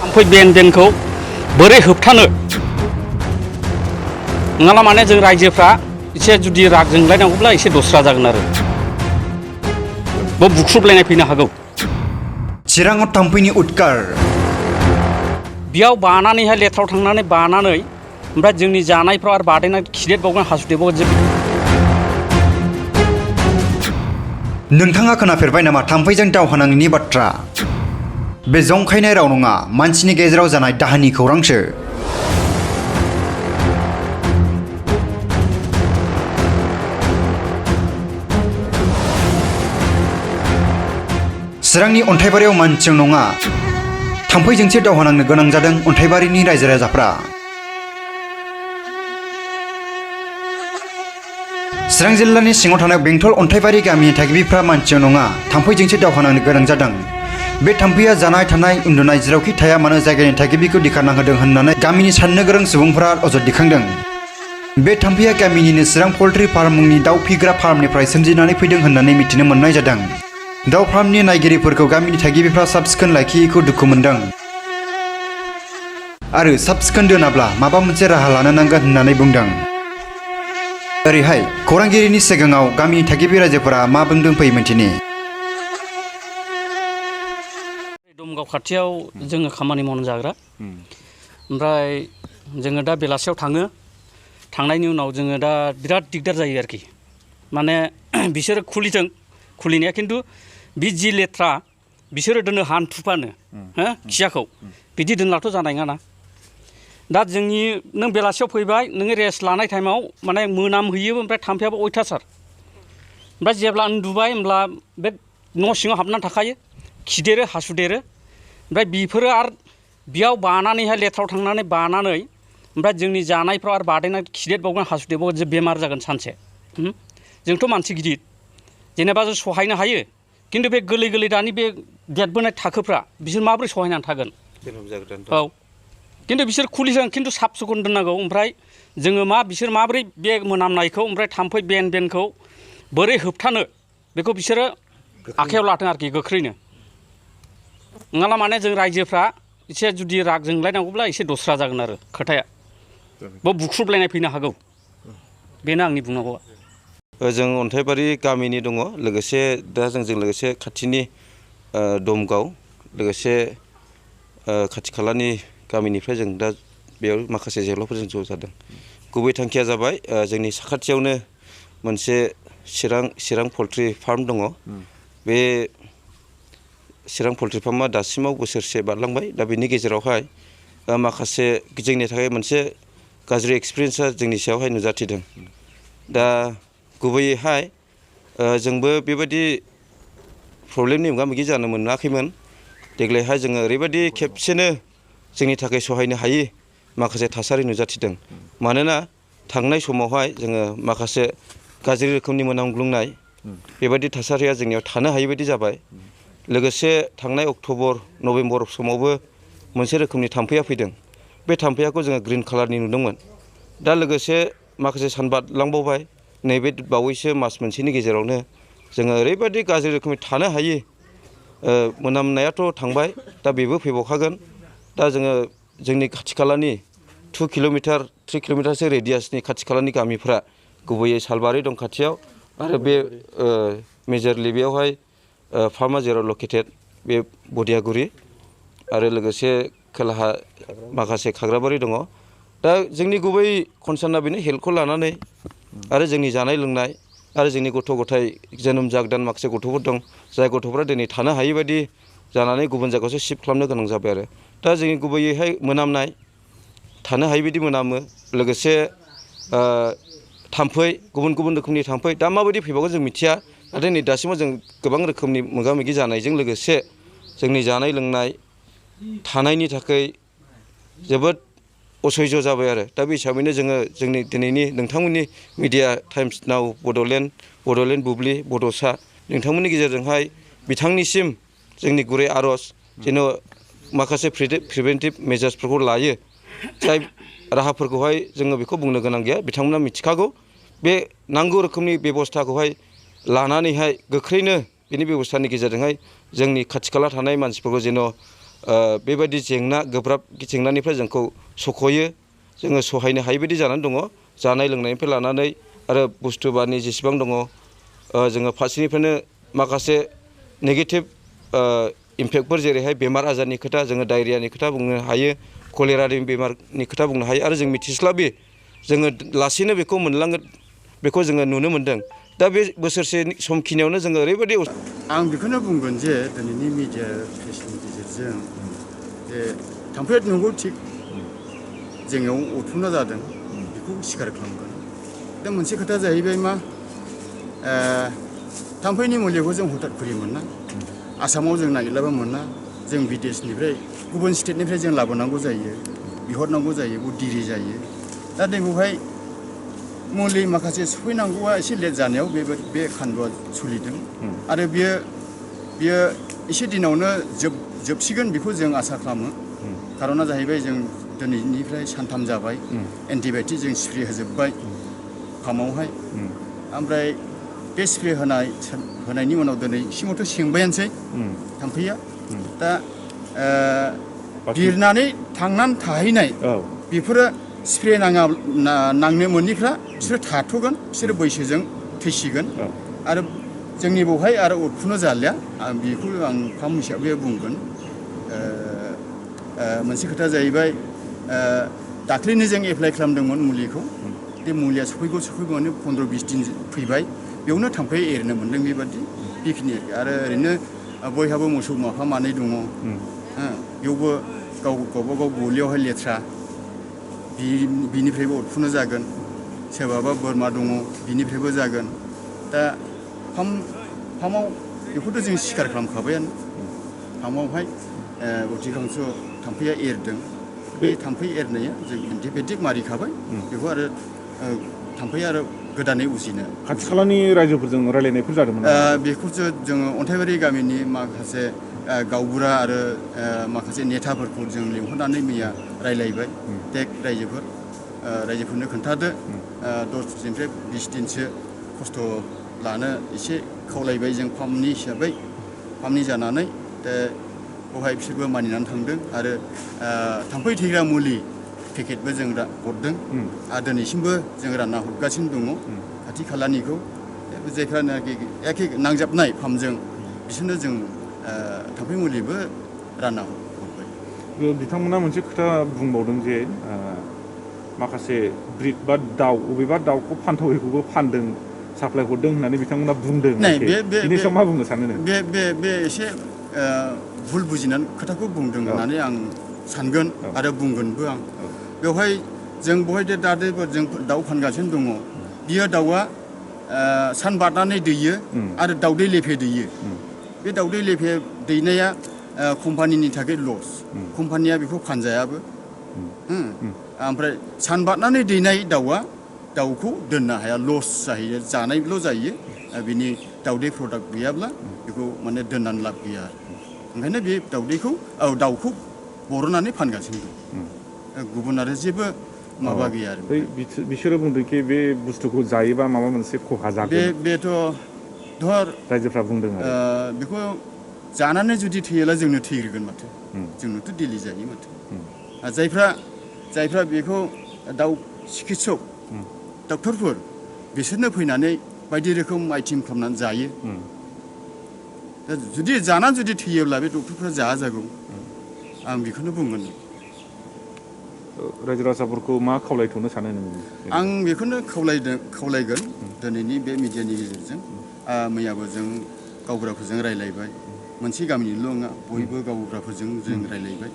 थाम्फै बेन-बेनखौ बोरै होबथानो नङाला माने जों रायजोफ्रा एसे जुदि राग जोंलायनांगौब्ला एसे दस्रा जागोन आरो बुख्रुबलायनाय फैनो हागौ। चिराङाव थाम्फैनि उदखार बेयाव बानानैहाय लेथ्रायाव थांनानै बानानै ओमफ्राय जोंनि जानायफ्राव आरो बादायनानै खिदेरबावगोन हासुदेरबावगोन। नोंथाङा खोनाफेरबाय नामा थाम्फैजों दावहा नांनायनि बाथ्रा? बे जंखायनाय राव नङा, मानसिनि गेजेराव जानाय दाहानि खौरांसो। चिरांनि अन्थाइबारियाव मानसिजों नङा थाम्फैजोंसो दावहा नांनो गोनां जादों अन्थाइबारिनि रायजो राजाफ्रा। चिरां जिल्लानि सिङाव थानाय बेंटल अन्थाइबारि गामिनि थागिबिफ्रा मानसिजों नङा थाम्फैजोंसो दावहा नांनो गोनां जादों। बे थाम्फैया जानाय थानाय उन्दुनाय जेरावखि थाया मानो जायगानि थागिबिखौ दिखारना होदों होननानै गामिनि साननो गोरों सुबुंफोरा अजद दिखांदों। बे थाम्फैया गामिनिनो चिरां पल्ट्रि फार्म मुंनि दाउ फिग्रा फार्मनिफ्राय सोमजिनानै फैदों होननानै मिथिनो मोननाय जादों। दाउ फार्मनि नायगिरिफोरखौ गामिनि थागिबिफ्रा साब सिखोन लाखियैखौ दुखु मोनदों आरो साब सिखोन दोनाब्ला माबा मोनसे राहा लानो नांगोन होननानै बुंदों। ओरैहाय खौरांगिरिनि सिगाङाव गामिनि थागिबि रायजोफोरा मा बुंदों फै मोनथिनि। दमगाव खाथियाव जोङो खामानि मावनो जाग्रा ओमफ्राय जोङो दा बेलासियाव थाङो। थांनायनि उनाव जोङो दा बिराद दिगदार जायो आरोखि माने बिसोरो खुलिनाया खिन्थु बे जि लेथ्रा बिसोरो दोनो हान्थुफानो हो खियाखौ बिदि दोनलाथ' जानाय नङाना। दा नों बेलासियाव फैबाय नोङो रेस्ट लानाय टाइमाव माने मोनामहैयो ओमफ्राय थाम्फैयाबो अयथासार। ओमफ्राय जेब्ला उन्दुबाय होमब्ला बे न' सिङाव हाबनानै थाखायो खिदेरो हासुदेरो ओमफ्राय बेफोरो आरो बेयाव बानानैहाय लेथ्रायाव थांनानै बानानै ओमफ्राय जोंनि जानायफ्राव आरो बादायनानै खिदेरबावगोन हासुदेरबावगोन जे बेमार जागोन सानसे। जोंथ' मानसि गिदिर जेनेबा जों सहायनो हायो खिन्थु बे गोरलै गोरलै दानि बे देरबोनाय थाखोफ्रा बिसोर माबोरै सहायनानै थागोन? औ खिन्थु बिसोर खुलिदों खिन्थु साब सिखोन दोननांगौ। ओमफ्राय जोङो बिसोर माबोरै बे मोनामनायखौ ओमफ्राय थाम्फै बेन-बेनखौ बोरै होबथानो बेखौ बिसोरो आखायाव लाथों आरोखि गोख्रैनो। नङाला माने जों रायजोफ्रा एसे जुदि राग जोंलायनांगौब्ला एसे दस्रा जागोन आरो खोथाया बुख्रुबलायनाय फैनो हागौ। बेनो आंनि बुंनांगौआ। जों अन्थाइबारि गामिनि दङ, लोगोसे दा जोंजों लोगोसे खाथिनि दमगाव लोगोसे खाथि खालानि गामिनिफ्राय जों दा बेयाव माखासे जेंनाफोरजों ज' जादों। गुबै थांखिया जाबाय जोंनि साखाथियावनो मोनसे चिरां पल्ट्रि फार्म दङ। बे चिरां पल्ट्रि फार्मा दासिमाव बोसोरसे बारलांबाय। दा बेनि गेजेरावहाय माखासे जोंनि थाखाय मोनसे गाज्रि एक्सपिरियेन्सा जोंनि सायावहाय नुजाथिदों। दा गुबैयैहाय जोंबो बेबायदि प्रब्लेमनि मोगा मोगि जानो मोनाखैमोन। देग्लायहाय जोङो ओरैबायदि खेबसेनो जोंनि थाखाय सहायनो हायि माखासे थासारि नुजाथिदों। मानोना थांनाय समावहाय जोङो माखासे गाज्रि रोखोमनि मोनामग्लुंनाय बेबायदि थासारिया जोंनियाव थानो हायि बायदि जाबाय। लोगोसे थांनाय अक्ट'बर नभेम्बर समावबो मोनसे रोखोमनि थाम्फैया फैदों। बे थाम्फैयाखौ जोङो ग्रिन कालारनि नुदोंमोन। दा लोगोसे माखासे सान बारलांबावबाय, नैबे बावैसो मास मोनसेनि गेजेरावनो जोङो ओरैबायदि गाज्रि रोखोमै थानो हायि मोनामनायाथ' थांबाय, दा बेबो फैबावखागोन। दा जोङो जोंनि खाथि खालानि 2 किल'मिटार 3 किल'मिटारसो रेडियासनि खाथि खालानि गामिफ्रा, गुबैयै सालबारि दं खाथियाव आरो बे मेजरलि बेयावहाय फार्मा जेराव लकेटेड बे बदियागुरि आरो लोगोसे खोलाहा माखासे खाग्राबारि दङ। दा जोंनि गुबै कनसार्नआ बेनो हेल्थखौ लानानै आरो जोंनि जानाय लोंनाय आरो जोंनि गथ' गथाय जोनोम जागोदान माखासे गथ'फोर दं, जाय गथ'फ्रा दिनै थानो हायि बायदि जानानै गुबुन जायगायावसो शिफ्ट खालामनो गोनां जाबाय आरो। दा जोंनि गुबैयैहाय मोनामनाय, थानो हायि बायदि मोनामो, लोगोसे थाम्फै, गुबुन गुबुन रोखोमनि थाम्फै दा माबायदि फैबावगोन जों मिथिया। नाथाय नै दासिमाव जों गोबां रोखोमनि मोगा मोगि जानायजों लोगोसे जोंनि जानाय लोंनाय थानायनि थाखाय जोबोद असह्य जाबाय आरो। दा बे हिसाबैनो जोङो जोंनि दिनैनि नोंथांमोननि मिडिया टाइम्स नाव, बड'लेण्ड बुब्लि, बड'सा नोंथांमोननि गेजेरजोंहाय बिथांनिसिम जोंनि गुरै आर'ज जेन' माखासे प्रिभेन्टिभ मेजार्सफोरखौ लायो। जाय राहाफोरखौहाय जोङो बेखौ बुंनो गोनां गैया, बिथांमोना मिथिखागौ। बे नांगौ रोखोमनि बेब'स्थाखौहाय लानानैहाय गोख्रैनो बेनि बेब'स्थानि गेजेरजोंहाय जोंनि खाथि खाला थानाय मानसिफोरखौ जेन' बेबायदि जेंना गोब्राब जेंनानिफ्राय जोंखौ सख'यो जोङो सहायनो हायै बायदि जानानै दङ जानाय लोंनायनिफ्राय लानानै आरो बुस्थु बानि जेसेबां दङ जोङो फारसेनिफ्रायनो माखासे नेगेटिभ इम्पेक्टफोर जेरैहाय बेमार आजारनि खोथा जोङो डायरियानि खोथा बुंनो हायो कलेरानि बेमारनि खोथा बुंनो हायो आरो जों मिथिस्लाबि जोङो लासैनो बेखौ मोनलांगोन बेखौ जोङो नुनो मोनदों दा बे बोसोरसे समखिनियावनो जोङो ओरैबायदि आं बेखौनो बुंगोन जे दिनैनि मिडिया प्रेसनि गेजेरजों जे थाम्फैया नंगौ थिग जोंनियाव अरफबना जादों बेखौ स्वीकार खालामगोन दा मोनसे खोथा जाहैबाय मा थाम्फैनि मुलिखौ जों हथात खरि मोना आसामाव जों नागिरलाबो मोना जों बिदेशनिफ्राय गुबुन स्टेटनिफ्राय जों लाबोनांगौ जायो बिहरनांगौ जायो बहुद दिरि जायो दा बेवहाय मुलि माखासे सफैनांगौआ एसे लेट जानायाव बे खान्दुआ सोलिदों आरो बियो एसे दिनावनो जोबसिगोन बेखौ जों आसा खालामो खारना जाहैबाय जों दिनैनिफ्राय सानथाम जाबाय एन्टिबाय'टिक जों स्प्रे होजोब्बाय फार्मावहाय ओमफ्राय बे स्प्रे होनायनि उनाव दिनैसिमावथ' सेंबायानोसै थाम्फैया दा बिरनानै थांनानै थाहैनाय बेफोरो स्प्रे नांनो मोनैफ्रा बिसोरो थाथ'गोन बिसोरो बैसोजों थैसिगोन आरो जोंनि बेवहाय आरो उरफुनो जालिया बेखौ आं फार्म हिसाबै बुंगोन मोनसे खोथा जाहैबाय दाख्लैनो जों एप्लाइ खालामदोंमोन मुलिखौ बे मुलिया सफैगौनो 15-20 दिन फैबाय बेयावनो थाम्फै एरनो मोन्दों बेखिनि आरो ओरैनो बयहाबो मोसौ माफा मानै दङ बेयावबो गावबागाव गलियावहाय लेथ्रा बिनिफ्रायबो उरफुनो जागोन सोरबाबा बोरमा दङ बिनिफ्रायबो जागोन दा फार्माव बेखौथ' जों स्वीकार खालामखाबायानो फार्मावहाय अधिकांश थाम्फैया एरदों बे थाम्फै एरनाया जों एन्टिबाय'टिक मारिखाबाय बेखौ आरो थाम्फैया आरो गोदानै उजिनो खाथि खालानि रायजोफोरजों रायलायनायफोर जादोंमोन बेखौसो जोङो अन्थाइबारि गामिनि माखासे गावबुरा आरो माखासे नेताफोरखौ जों लिंहरनानै मैया रायलायबाय टेक रायजोफोरनो खोन्थादो 10 निफ्राय 20 दिनसो खस्थ' लानो एसे खावलायबाय जों फार्मनि जानानै दा बेवहाय बिसोरबो मानिनानै थांदों आरो थाम्फै थैग्रा मुलि पेकेटबो जों हरदों आरो दिनैसिमबो जों रानना हरगासिनो दङ खाथि खालानिखौ जायफ्रानाखि एखे नांजाबनाय फार्मजों बिसोरनो जों थाम्फै मुलिबो रानना हरबाय बिथांमोना मोनसे खोथा बुंबावदों जे माखासे ब्रिड बा दाउ अबेबा दाउखौ फानथावैखौबो फानदों साप्लाय हरदों होननानै बिथांमोना बुंदों बिनि सायाव मा बुंनो सानो नों बे एसे भुल बुजिनानै खोथाखौ बुंदों होननानै आं सानगोन आरो बुंगोनबो आं बेवहाय जों जों दाउ फानगासिनो दङ बियो दाउआ सान बारनानै दैयो आरो दाउदै लेफे दैयो बे दाउदै लेफे दैनाया कम्पानिनि थाखाय लस कम्पानिया बेखौ फानजायाबो ओमफ्राय सान बारनानै दैनाय दाउखौ दोननो हाया लस जाहैयो जानायल' जायो बिनि दाउदै प्रडाक्ट गैयाब्ला बेखौ माने दोननानै लाब गैया ओंखायनो बे दाउखौ बरननानै फानगासिनो दं गुबुन आरो जेबो माबा गैया आरो बिसोरो बुंदोंखि बे बुस्थुखौ जायोबा माबा मोनसे खहा जागोन बेथ' धर रायजोफ्रा बुंदों बेखौ जानानै जुदि थैयोब्ला जोंनो थैग्रोगोन माथो जोंनोथ' डेलि जायो माथो जायफ्रा बेखौ दाउ सिकित्सक डक्टरफोर बिसोरनो फैनानै बायदि रोखोम आइटेम खालामनानै जायो दा जुदि जानानै थैयोब्ला बे डक्टरफ्रा जागौ आं बेखौनो बुंगोन रायजो राजाफोरखौ मा खावलायथ'नो सानो नों आं बेखौनो खावलायगोन दिनैनि बे मिडियानि गेजेरजों मैयाबो जों गावबुराफोरजों रायलायबाय मोनसे गामिनिल' नङा बयबो गावबुराफोरजों जों रायलायबाय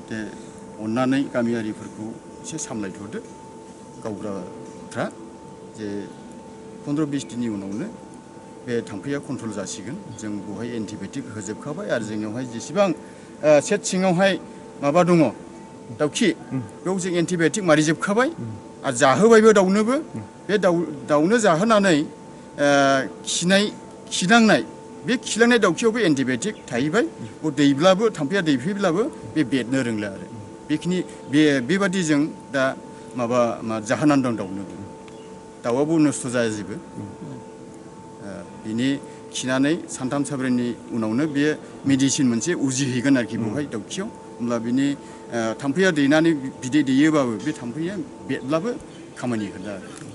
दे अननानै गामियारिफोरखौ एसे सामलायथ'दो गावबुराफ्रा जे 15-20 दिननि उनावनो बे थाम्फैया कन्ट्रल जासिगोन जों बेवहाय एन्टिबाय'टिक होजोबखाबाय आरो जोंनियावहाय जेसेबां सेट सिङावहाय माबा दङ दाउखि बेयाव जों एन्टिबाय'टिक मारिजोबखाबाय आरो जाहोबायबो दाउनोबो बे दाउनो जाहोनानै खिनांनाय बे खिलांनाय दाउखियावबो एन्टिबाय'टिक थाहैबाय दैब्लाबो थाम्फैया दैफैब्लाबो बे बेरनो रोंला आरो बेबादि जों दा माबा जाहोनानै दं दाउनोबो दाउआबो नस्थ' जाया जेबो बिनि खिनानै सानथाम सानब्रैनि उनावनो बे मेडिसिन मोनसे उजिहैगोन आरोखि बेवहाय दाउखियाव होमब्ला बिनि थाम्फैया दैनानै बिदै दैयोबाबो बे थाम्फैया बेदब्लाबो खामानि होदा आरो